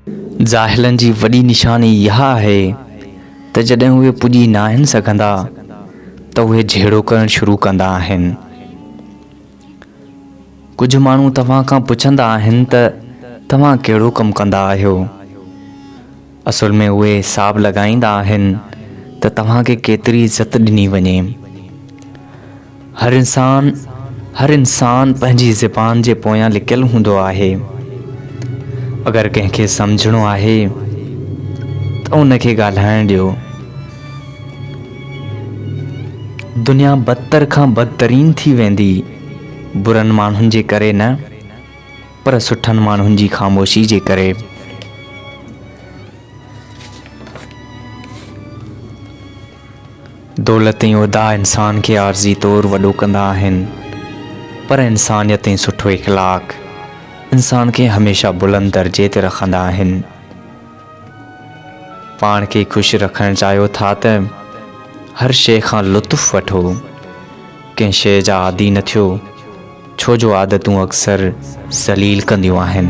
جاهلن جي وڏي نشاني اها آهي ته جڏهن اهي پڄي ناهن سگهندا ته اهي جهيڙو ڪرڻ شروع ڪندا آهن. ڪجهه ماڻهو توهان کان پڇندا آهن ته توهان ڪهڙو ڪم ڪندا آهيو؟ اصل ۾ اهي حساب لڳائيندا آهن ته توهان کي ڪيتري عزت ڏني وڃي. هر انسان هر انسان پنهنجي زبان جي پويان لڪيل هوندو آهي. اگر ڪنهن کي سمجهڻو آهي ته ان کي ڳالهائڻ ڏيو. دنيا بدتر کان بدترين ٿي ويندي برن ماڻهن جي ڪري نه پر سٺن ماڻهن جي خاموشي جي ڪري. دولت ۽ عهدا انسان کي عارضي طور وڏو ڪندا آهن، پر انسانيت ۽ سٺو اخلاق انسان کي هميشه بلند درجي تي رکندا آهن. پاڻ کي خوش رکڻ چاهيو ٿا ته هر شيء کان لطف وٺو، ڪنهن شيء جا عادي نه ٿيو. ڇو جو عادتون اڪثر ذليل ڪنديون آهن.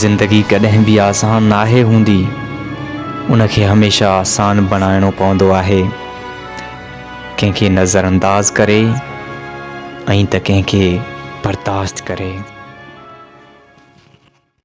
زندگي ڪڏهن به آسان ناهي هوندي، ان کي هميشه آسان بڻائڻو پوندو آهي. ڪنهن کي نظر انداز ڪري ۽ ته ڪنهن کي برداشت ڪري.